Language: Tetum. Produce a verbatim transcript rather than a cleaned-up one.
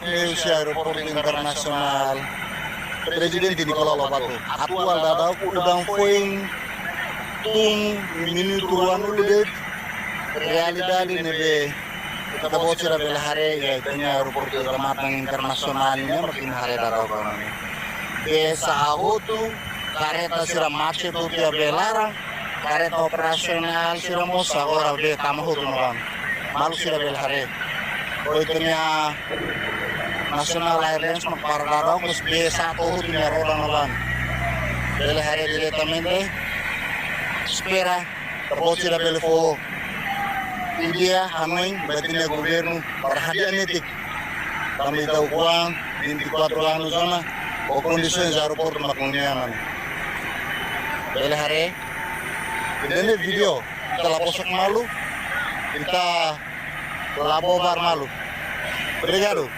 Husi aeroportu internasionál, Prezidente Nicolau Lobato, atuál daudaun udan foin tun minutu ruanulu de'it, realidade ne'ebé ita-boot sira bele haree iha ita-nia aeroportu Tamatang internasionál nian mak imi haree daudaun ona ne'e. Bee sa'e hotu, kareta sira macet hotu iha bee laran, kareta operasionál sira mós agora bee tama hotu ona ba. Maluk sira bele haree. Ho ita-nia National Airlines mak para daudaun mós bee sa'e to'o hotu nia roda ona ba. Bele haree diretamente. Espera ita-boot sira bele fó ideia, hanoin ba ita-nia governu para hadi'a netik. Tanba ita ukun vinte e quatro anos ona, ho kondisoens aeroportu mak nune'e ona. Bele haree. Ida-ne'e vídeo, ita la bosak malu, ita la bobar malu. Obrigadu.